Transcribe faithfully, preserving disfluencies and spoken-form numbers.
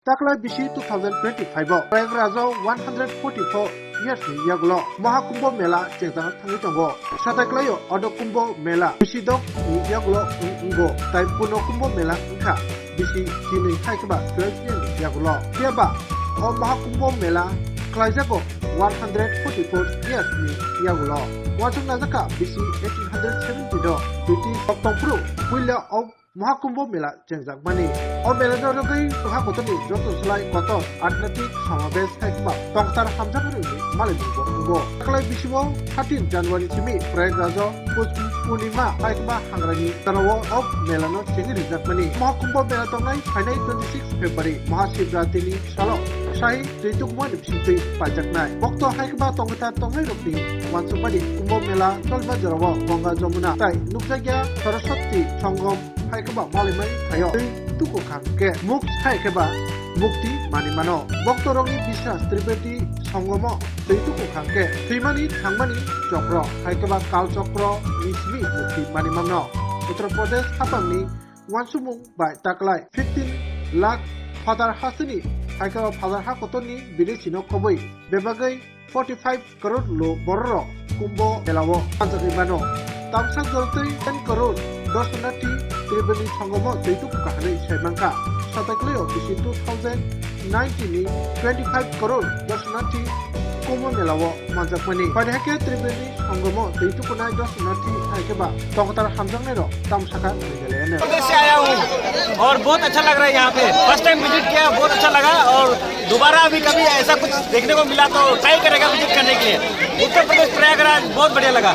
Taklai bisi two thousand twenty-five o Prayagraj o one hundred forty-four years ni yagulo Mahakumbho Mela chengjak thangwi tongo. Satai klaio odo Kumbho Mela bisi dok ni yagulo wng-, wngo, tai Purno Kumbho Mela wngkha bisi chinwi hai khe ba twelve year ni yagulo. Phiya ba o Mahakumbho Mela khlaijago one hundred forty-four years ni yagulo. Uansuk najakha bisi eighteen hundred seventy o British tongphuru puila o Mahakumbho Mela chengjakmani. O mela no rwgwi Maha Kotorni joto slai kotor Adhyatmik Samabesh hai khe ba tongthar hamjakmani wngwi malaimung bo wngo. Taklai bisio thirteen January simi Prayagraj o Pus Purnima hai khe ba hangrani tarao o mela no chengwi rijak mani. Mahakumbho Mela tongnai phainai twenty six February Mahashivratri ni salo sai twi tukmani bisingtwi paijaknai. Bokto hai khe ba tongthar tongnai rokni uansukmani Kumbho Mela cholma jorao Ganga Jamuna tai nukjakya Saraswati Sangam hai khe ba malaimai thaio twi tuku kha hwnkhe muk hai khe ba mukti mani mano. Bokto rokni biswas Tripeti Sangamo twi tuku kha hwnkhe thwimani thangmani chokro hai khe ba kal chokro ni simi mukti mani mano. Uttar Pradesh hapangni uansukmung bai taklai fifteen lakh phatar hasteni hai khe ba phatar ha kotorni bidesi no kobwi bebagwi forty five crore lo bororok Kumbho Melao manjagwi mano. Tamsa jorotwi ten crore darshanarthi Tripurani Sangamo twi tuku kha hwnwi sai mankha. Satai klaio bisi two thousand nineteen ni twenty five crore darshanarthi Kumbho Melao manjakmani. Phaidi hai khe Tripurani Sangamo twi tukunai darshanarthi hai khe ba tongthar hamjaknairok tamo sakha hwnwi belai ano. प्रदेश से आया हूँ और बहुत अच्छा लग रहा है यहाँ पे। फर्स्ट टाइम विजिट किया, बहुत अच्छा लगा और दोबारा भी कभी ऐसा कुछ देखने को मिला तो ट्राई करेगा विजिट करने के लिए। उत्तर प्रदेश प्रयागराज बहुत बढ़िया लगा।